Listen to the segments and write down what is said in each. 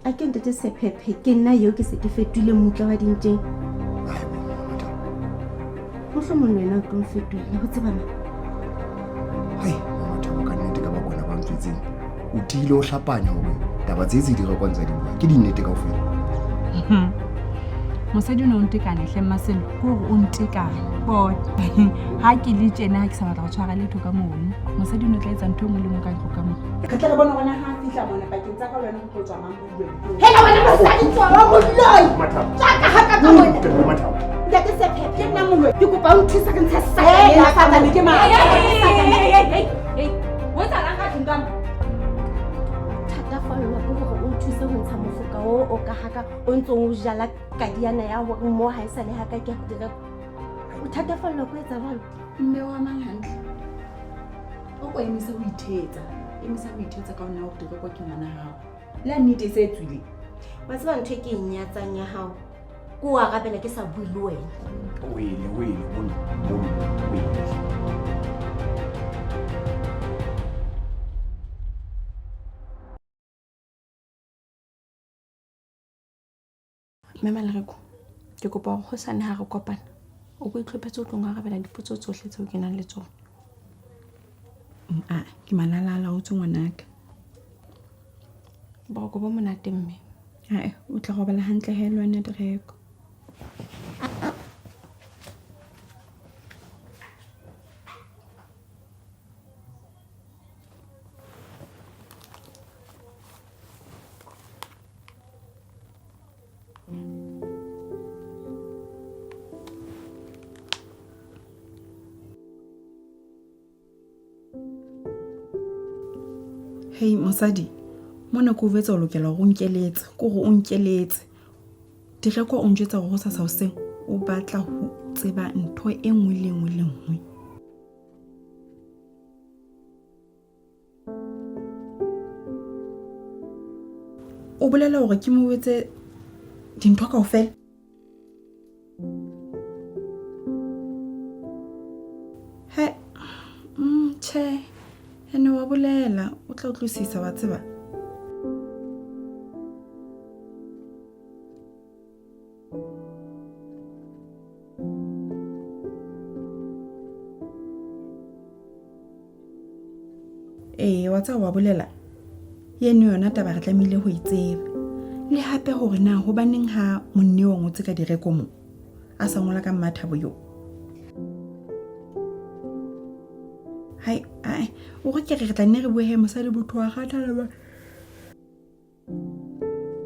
A ke ntate Sephephe, ke nna eo ke se ke fetohile mmutla wa dintjeng. Mohlomong le wena o tlo mfetohela, ho tseba mang? Hai, Mmathabo, ka nnete ka bakona ba ntswetseng. O tiile o hlapanya hore taba tse tse di rekwang tsa di bua ke dinnete kaofela. Mosadi o ne o ntekane hle Mmaselo, ke hore o ntekane. Bona, ha ke le tjena ha ke sa batla go tshwara letho ka mono. Mosadi o ne o tla etsa ntho e nngwe le nngwe ka ntlo ka mo. Re tle re bone hore na ha a fihla mona pakeng tsa ka le wena ho tlo tswa mang moloi. Hela wena mosadi tswa wa moloi. Tswa ka ha ka ka mona. Ntate Sephephe, ke nna moloi. Ke kopa o nthuse re ntshe Satane ena ka Satane ke mang? Ho etsahalang ka tlung ka mo? Thatafallwa ke hore o nthuse ho ntsha mofoka o o ka haka o ntsong o jala kadiana ya hore mo ha e sa le haka ke direko. O thatafallwa ke ho etsa jwalo? Mme wa mang hantle? O ko emise ho ithetsa. Emisa ho ithetsa ka ho nna hore direko ke ngwana hao. Le ha nnete e se e tswile. Wa tseba ntho e ke e nyatsang ya hao? Ke o arabela ke sa bue le wena. Wele, wele, mona, mona, wele. Mme Malereko, ke kopa hore hosane ha re kopana, o ko itlhophetse o tlo ngarabela dipotso tsohle tseo ke nang le tsona. A, ke malala a laotswe ngwanaka. Boroko bo monate mme. Ae, o tla robala hantle he le wena Direko. Hei mosadi, mona ke o jwetsa o lokela hore o nkeletse, ke hore o nkeletse. Direko o njwetsa hore hosasa hoseng o batla ho tseba ntho e nngwe le nngwe le nngwe. O bolela hore ke mo etse dintho kaofela? He, tjhe, ene wa bolela, o tla utlwisisa wa tseba. Ee, wa tseba wa bolela eno yona taba re tlamehile ho e tseba. Le hape hore na hobaneng ha monne o ngotse ka direko mo a sa ngola ka Mmathabo yo. Hai, ai, o re ke re re tla nne re bue he mosadi motho wa kgathala ba.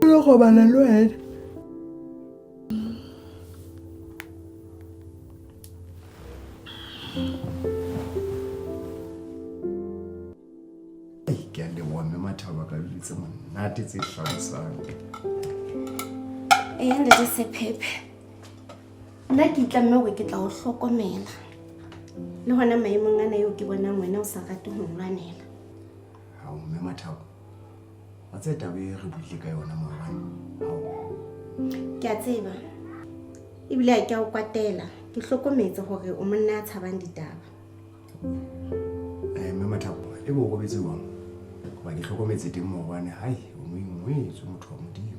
Le robala le wena. Ke a leboha mme Mathabo ka dijo tse monate tse hlabosang. Ee, ntate Sephephe. Nna ke itlamme hore ke tla o hlokomela. Le hona maemong ana eo ke bonang wena o sa rate ho nlwanela. Hao mme Mathabo. Wa tseba taba e re buile ka yona maobane. Hao. Ke a tseba. Ebile ha ke a o kwatela. Ke hlokometse hore o monna ya tshabang ditaba. Mme Mathabo, e bo o robetse jwang? Hoba ke hlokometse teng maobane, hai, o no ingwetswe motho wa Modimo.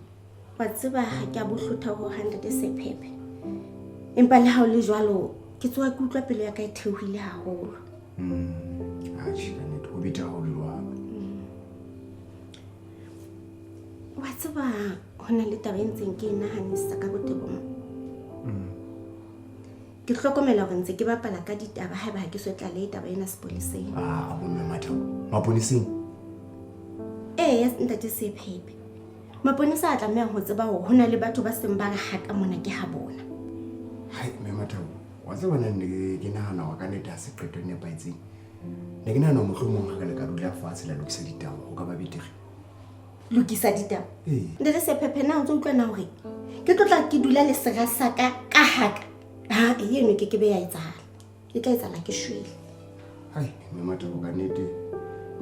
Wa tseba ha ke a bo hlotha ho hang ntate Sephephe. Empa le ha o le jwalo, ke tsoha ke utlwa pelo ya ka e theohile haholo. Atjhe, ka nnete, ho betere ha o le jwalo. Wa tseba ho na le taba e ntseng ke e nahanisisa ka botebo mo. Ke hlokomela hore ntse ke bapala ka ditaba haeba ha ke so tlalehe taba ena sepoleseng. Ah, bo mme Mathabo, maponeseng? Ee, ntate Sephephe. Maponesa a tlameha ho tseba hore ho na le batho ba seng ba re haka mona ke ha bona. Hai, mme Mathabo, wa tseba na ne ke nahana hore ka nnete ha se qeto e nepahetseng. Ne ke nahana hore mohlomong ha re le ka dula fatshe la lokisa ditaba ho ka ba betere. Lokisa ditaba? Ee. Ntate Sephephe, na o ntso utlwa na hore ke tlo tla ke dula le sera sa ka ka haka? Ha, eno ke ke be ya etsahala. E tla etsahala ke shwele. Hai, mme Mathabo, ka nnete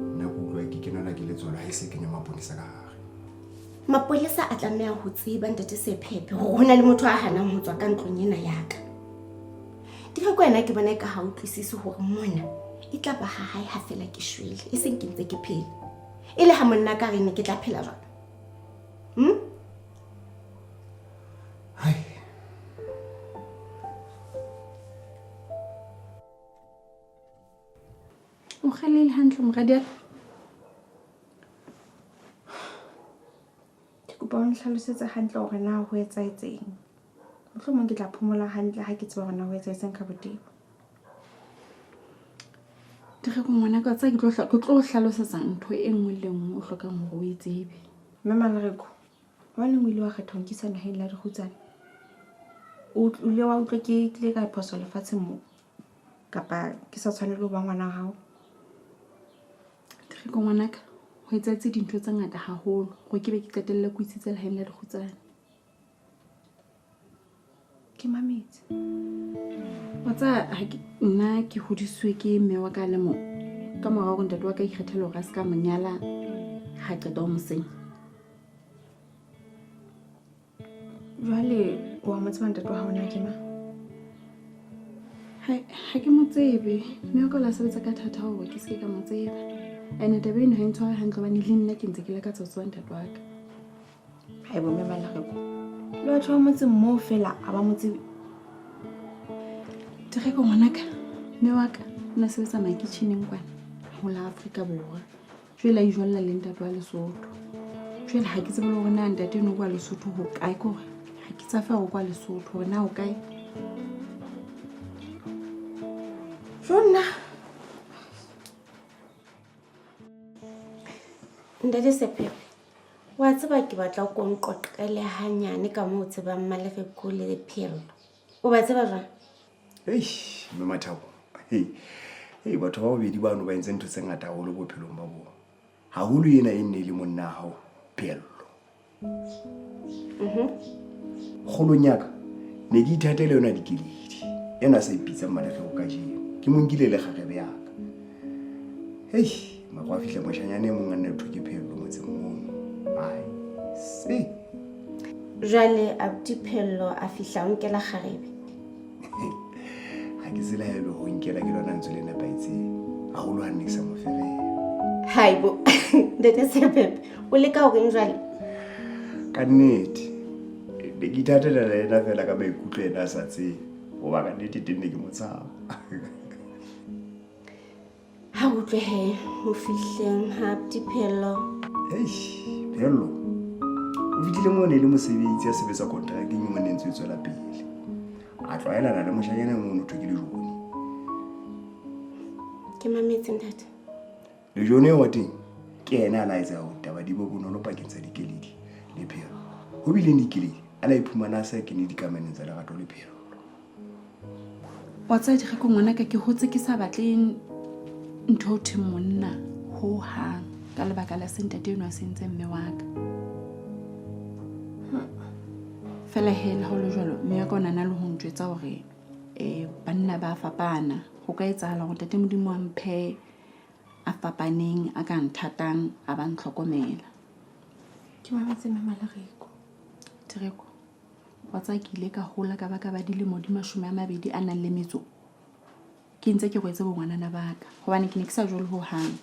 nna ke utlwa ke kenelwa ke letswalo ha e se kenya maponesa ka hare. Mapolesa a tlameha ho tseba ntate Sephephe hore ho na le motho a hanang ho tswa ka ntlong ena ya ka. Direko ena ke bona e ka ha utlwisise hore mona e tla ba ha hae ha fela ke shwele, e seng ke ntse ke phela. E le ha monna ka re ne ke tla phela jwang? Hmm? Hai. O kgalehile hantle moradi. Ke kopa o ntlhalosetse hantle hore na ho etsahetseng. Mohlomong ke tla phomola hantle ha ke tseba hore na ho etsahetseng ka botebo. Direko ngwana ka tsa ke tlo hlalosetsa ntho e nngwe le nngwe o hlokang hore o e tsebe. Mme Malereko, hobaneng o ile wa kgetha ho nkisa naheng la dikgutsana? O ile wa utlwa ke tlile ka phoso lefatsheng moo? Kapa ke sa tshwanele ho ba ngwana wa hao? Direko ngwanaka, ho etsahetse dintho tse ngata haholo hore ke be ke qetelle ke o isitse lehaeng la dikgutsana. Ke mametse. Wa tseba, ha ke, nna ke hodisitswe ke mme wa ka le mong. Ka mora hore ntate wa ka ikgethele hore a se ka mo nyala ha qeta ho mo senya. Jwale wa mo tseba ntate wa hao na ke mang? Ha ke mo tsebe. Mme wa ka o la sebetsa ka thata hore ke se ke ka mo tseba. Ene taba eno ha e ntshware hantle hobane le nna ke ntse ke lakatsa ho tseba ntate wa ka. Ha e bo mme Malereko. Le batho ba motseng moo fela ha ba mo tsebe. Direko ngwanaka, mme wa ka o ne a sebetsa makitjheneng kwana ho la Afrika Borwa. Jwale a ijwalla le ntate wa Lesotho. Jwale ha ke tsebe le hore na ntate eno kwa Lesotho ho kae, ke hore ha ke tsafe hore kwa Lesotho hore na ho kae. Jonna. Ntate Sephephe, wa tseba ke batla o ko nqoqele hanyane ka moo o tsebang Malereko le Phello. O ba tseba jwang? Eish, mme Mathabo. Hei, hei, batho ba bobedi bano ba entse ntho tse ngata haholo bophelong ba bona. Haholo ena e nne e le monna hao, Phello. Kgolong ya ka, ne ke ithatela yona dikeledi. Ena a sa ipitsang Malereko kajeno. Ke mo nkile le kgarebe ya ka. Hei, mara wa fihla moshanyana e mong a nna thwe ke Phello motseng mono. Ai, se. Jwale abuti Phello a fihla o nkela kgarebe. Ha ke tsela ya ho nkela ke lona lentswe le nepahetseng. Haholo ha nne ke sa mo fereha. Haibo, Ntate Sephephe, o leka ho reng jwale? Ka nnete, ne ke ithatela le yena fela ka maikutlo ena a sa tsebe. Hoba ka nnete teng ne ke mo tshaba. Ha utlwe he, ho fihleng ha abuti Phello. Eish, Phello. O fihlile moo ne le mosebetsi a sebetsa kontrakeng e nngwe ne ntse e tswela pele. A tlwaelana le moshanyana e mong o thwe ke Lejone. Ke mametse ntate. Lejone eo wa teng ke yena a laetsa hore taba di be bonolo pakeng tsa Dikeledi le Phello. Ho bileng Dikeledi a la iphumana a sa kene dikamaneng tsa lerato le Phello. Wa tseba Direko ngwanaka, ke hotse ke sa batle ntho ho thweng monna ho hang ka lebaka la se ntate enwa a se entseng mme wa ka. Fela he le ha ho le jwalo, mme wa ka o ne a na le ho ntjwetsa hore banna ba fapana. Ho ka etsahala hore ntate Modimo a mphe a fapaneng, a ka nthatang, a ba ntlhokomela. Ke mametse mme Malereko. Direko, wa tseba ke ile ka hola ka ba ka ba dilemo di 20 a nang le metso. Ke ntse ke rwetse bongwanana ba ka hobane ke ne ke sa jole ho hang.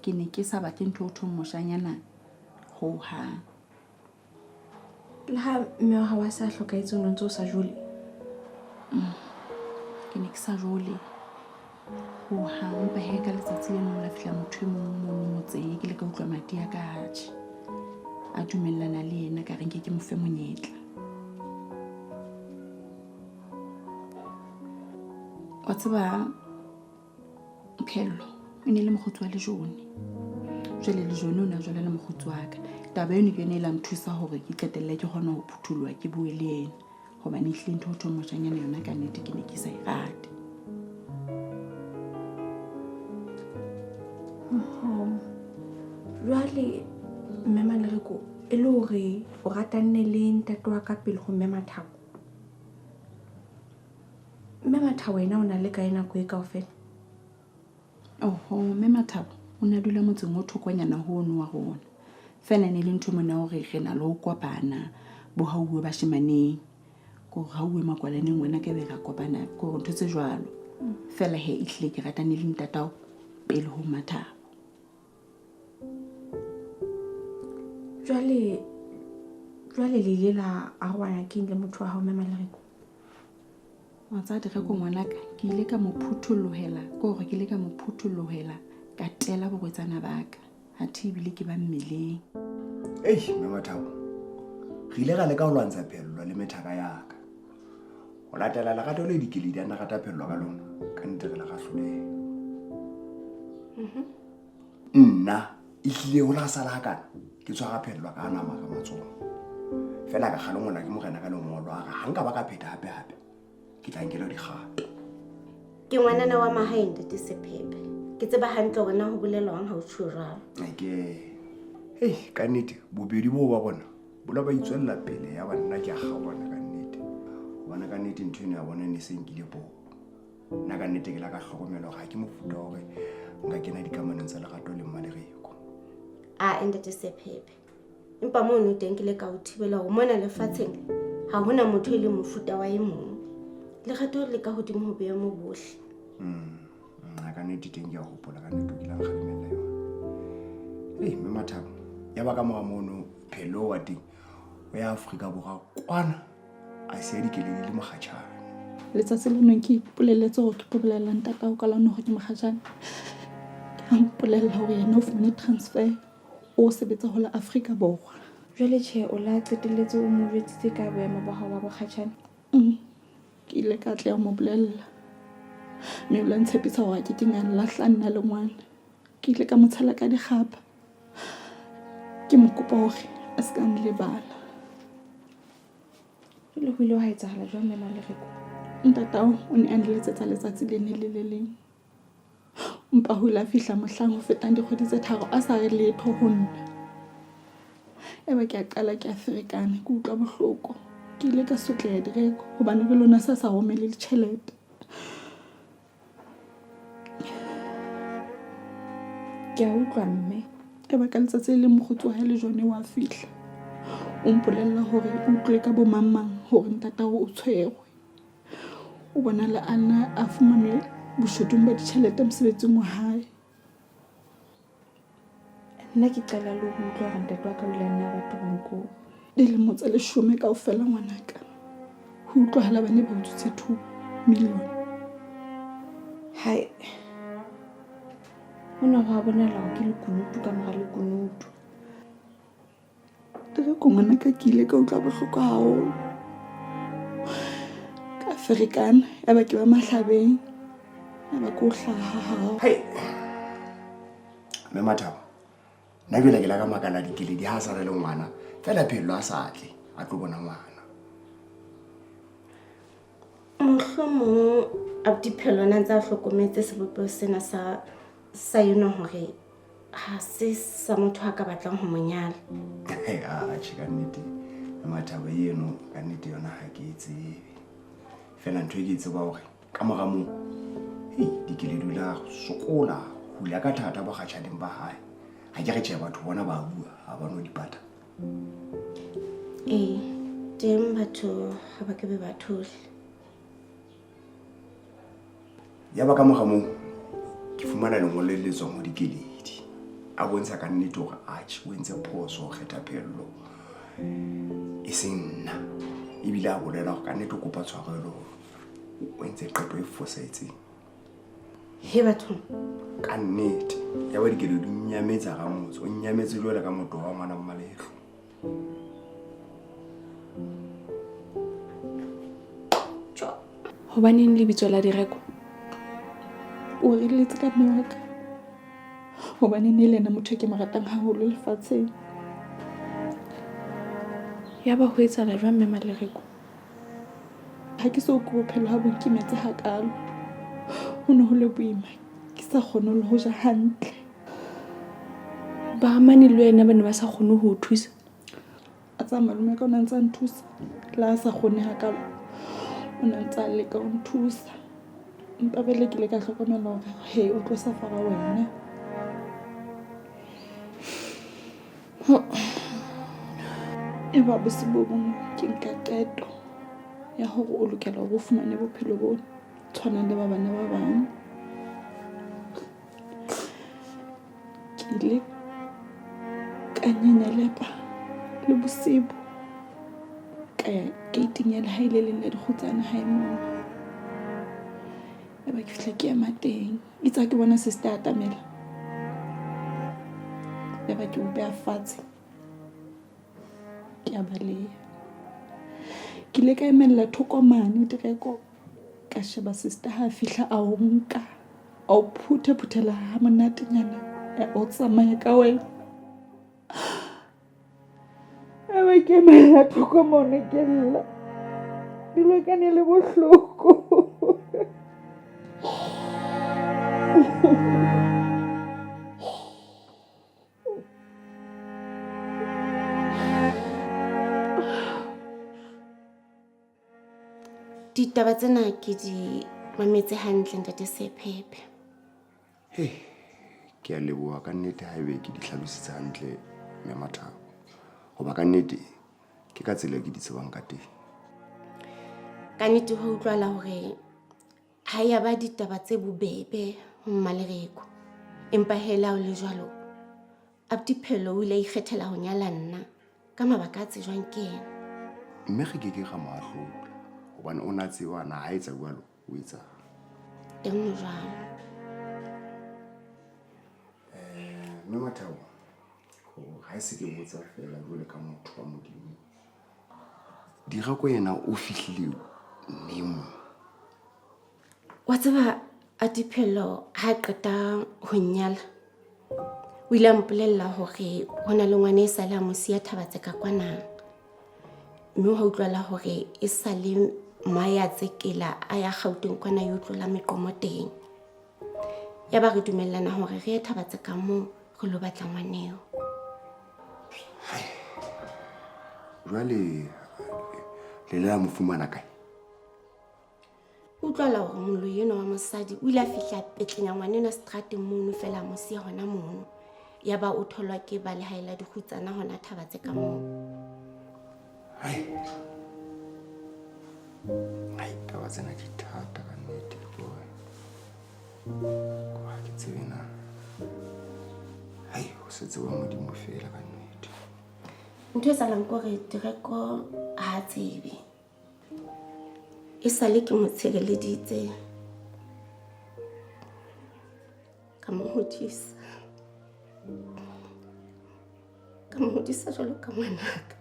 Ke ne ke sa batle ntho ho thweng moshanyana ho hang. Le ha mme wa hao a sa hlokahetse o ne ntse o sa jole? Ke ne ke sa jole ho hang. Empa he ka letsatsi le leng la fihla motho e mong mono motseng, ke ile ka utlwa madi a ka atjhe. A dumellana le yena ka re nke ke mo fe monyetla. Wa tseba Phello e ne le mokgotsi wa Lejone. Jwale Lejone o ne a jwala le mokgotsi wa ka. Taba eno ke yona e la nthusa hore ke qetelle ke kgone ho phuthuloha ke bue le yena. Hobane ehlile ntho ho thweng moshanyana yona ka nnete ke ne ke sa e rate. Jwale mme Malereko e le hore o ratanne le ntate wa ka pele ho mme Mathabo? Mme Mathabo yena o na le kae nako e kaofela? Oho, mme Mathabo o ne a dula motseng o thokonyana ho ono wa rona. Fela ne le ntho mona hore re na le ho kopana bo hauwe bashemaneng. Ke hore hauwe makwalaneng wena ka be ra kopana, ke hore ntho tse jwalo. Fela he ehlile ke ratane le ntatao pele ho Mathabo. Jwale Jwale le ile la arohana keng le motho wa hao mme Malereko? Wa tsaya Direko ngwanaka, ke ile ka mo phuthollohela, ke hore ke ile ka mo phuthollohela ka tela borwetsana ba ka. Athe ebile ke ba mmeleng. Ei, mme Mathabo, re ile ra leka ho lwantsha phello le methaka ya ka. Ho latela lerato le dikeledi a na rata phello ka lona, ka nnete re la ra hloleha. Nna ehlile ho la sala hakana ke tshwara phello ka nama ka matsoho. Fela ka kgalengwela ke morena ka lengolo a re ha nka ba ka pheta hape hape ke tla nkelwa dikgato. Ke ngwanana wa mahaeng ntate Sephephe. Ke tseba hantle hore na ho bolelwang ha o tjho jwalo. Ke hei ka nnete bobedi boo ba bona bo la ba itswella pele ya ba nna ke a kgaohana ka nnete. Hobane ka nnete ntho eno ya bona e ne se nkile poho. Nna ka nnete ke la ka hlokomela hore ha ke mofuta wa hore nka kena dikamanong tsa lerato le Mmalereko. A ntate Sephephe. Empa mono teng ke le ka o thibela hore mona lefatsheng ha hona motho e leng mofuta wa e mong. Lerato le ka hodimo ho boemo bohle. Nna ka nnete teng ke a hopola ka nnete o kile a nkgalemella yona. Ei, mme Mathabo, ya ba ka mora mono Phelo wa teng o ya Afrika Borwa kwana a siya dikeledi le mokgatjhane. Letsatsi le neng ke ipoleletse hore ke tlo bolella ntatao ka lona hore ke mokgatjhane, ke a mpolella hore yena o fumane transfer, o sebetsa ho la Afrika Borwa. Jwale tjhe, o la qetelletse o mo jwetsitse ka boemo ba hao ba bokgatjhane? Ke ile ka atleha ho mo bolella. Mme o la ntshepisa hore a ke keng a nlahla nna le ngwana. Ke ile ka mo tshela ka dikgapha. Ke mo kopa hore a se ka nlebala. Jwale ho ile hwa etsahala jwang mme Malereko? Ntatao o ne a nletsetsa letsatsi le ne le le leng. Mpa ho ile a fihla mohlang ho fetang dikgwedi tse 3 a sa re letho ho nna. Eba ke a qala ke a ferekana, ke utlwa bohloko. Ke ile ka sotleha Direko hobane jwale o ne a sa sa romele le tjhelete. Ke a utlwa mme. Eba ka letsatsi le leng mokgotsi wa hae le Jone wa fihla. O mpolella hore o utlwile ka bo mang mang hore ntatao o tshwerwe. O bonala a na a fumanwe boshodung ba ditjhelete mosebetsing wa hae. Nna ke qala le ho utlwa hore ntate wa ka o ile a nna ba toronkong. Dilemo tse 10 kaofela ngwanaka. Ho utlwahala ba ne ba utswitse 2 million. Hai. Hona ho a bonahala hore ke lekunutu ka mora lekunutu. Direko ngwanaka ke ile ka utlwa bohloko haholo. Ka ferekana, ya ba ke ba mahlabeng. Ya ba ke o hlaha hao. Hei. Mme Mathabo, nna jwale ke la ka makala dikeledi ha a sa re le ngwana. Fela phello a sa tle, a tlo bona ngwana. Mohlomong abuti Phello na ntse a hlokometse sebopeho sena sa yona hore ha se sa motho a ka batlang ho mo nyala. Hei, atjhe, ka nnete, Mathabo eno ka nnete yona ha ke e tsebe. Fela ntho e ke e tseba hore ka mora moo, hei, dikeledi o la sokola, hula ka thata bokgatjhaneng ba hae. Ha ke re tjhe, batho bona ba bua, ha ba no di pata. Ee, teng batho ha ba ke be ba thole. Ya ba ka mora moo, ke fumana lengolo le le tswang ho Dikeledi. A bontsha ka nnete hore atjhe, o entse phoso ho kgetha Phello e seng nna. Ebile a bolela hore ka nnete o kopa tshwarelo hore o entse qeto e fosahetseng. He batho. Ka nnete, ya ba Dikeledi o nnyametse hara motse, o nnyametse jwale ka motoho wa ngwana Mmalehlo. Hobaneng lebitso la Direko? O reletse ka mme wa ka. Hobane ne le yena motho e ke mo ratang haholo lefatsheng. Ya ba ho etsahala jwang mme Malereko? Ha ke so utlwe bophelo ha bo nkimetse hakalo. Ho ne ho le boima, ke sa kgone le ho ja hantle. Bahamane le wena ba ne ba sa kgone ho o thusa? A tsa malome ka o ne a ntse a nthusa. Le ha a sa kgone hakalo, o ne a ntse a leka ho nthusa. Empa pele ke ile ka hlokomela hore he o tlo safara wena. E ba bosiu bo bong ke nka qeto ya hore o lokela hore o fumane bophelo bo tshwanang le ba bana ba bang. Ke ile ka nyenyelepa le bosibu. Ka ya gate-ing ya lehae le leng la dikgutsana hae moo. Eba ke fihla ke ema teng. Itse ha ke bona sister a atamela. Yaba ke o beha fatshe. Ke a baleha. Ke ile ka emella thoko mane Direko. Ka sheba sister ha a fihla a o nka. A o phutha-phuthela ha monatenyana. O tsamaya ka wena. Ebe ke emela thoko mone ke lla. Dilo ka ne le bohloko. Ditaba tsena ke di mametse hantle ntate Sephephe. Hei, ke a leboha ka nnete haebe ke di hlalositse hantle mme Mathabo. Hoba ka nnete ke ka tsela e ke di tsebang ka teng. Ka nnete ho utlwahala hore ha ya ba ditaba tse bobebe ho Mmalereko. Empa he le ha ho le jwalo, Abuti Phello o ile a ikgethela ho nyala nna ka mabaka a tsejwang ke yena. Mme re ke ke ra mo ahlola hobane o na tseba na ha etsa jwalo o etsang. Teng ho jwalo. Mme Mathabo, ha e se ke botsa feela jwale ka motho wa Modimo. Direko yena o fihlile neng mo? Wa tseba Atiphello ha qeta ho nnyala o ile a mpolella hore ho na le ngwana e sale a mo siya Thabatse ka kwana. Mme hwa utlwala hore e sale mma ya tsekela a ya Gauteng kwana yo tlola meqomo teng. Ya ba re dumellana hore re ye Thabatse ka moo re lo batla ngwaneo. Jwale le le la mo fumana kae? Utlwala hore moloi enwa wa mosadi o ile a fihla petlenya ngwanenwa seterateng mono fela a mo siya hona mono. Ya ba o tholwa ke ba lehae la dikgutsana hona Thabatse ka moo. Hai. Hai, taba tsena di thata ka nnete boy. Ha ke tsebe na. Hai, ho se tseba Modimo fela ka nnete. Ntho e salang ke hore Direko ha a tsebe. E sale ke mo tshireleditse. Ka mo hodisa. Ka mo hodisa jwalo ka ngwanaka.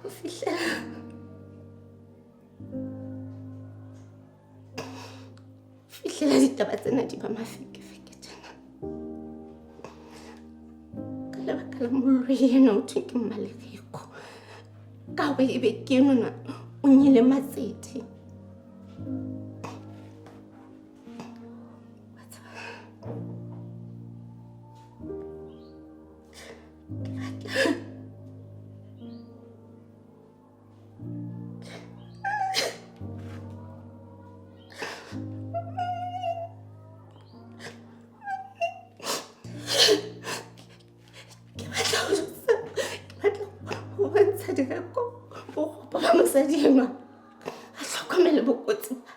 Ho fihlela ditaba tsena di ba mafekefeke tjena. Ka lebaka la mollo ena o thweng ke Mmalereko. Ka hore ebe ke enwana o nyele matsete. Wa tseba, ke batla Ke batla ho jwetsa, ke batla ho bontsha Direko bokgopo ba mosadi enwa. A hlokomele bokotsi ba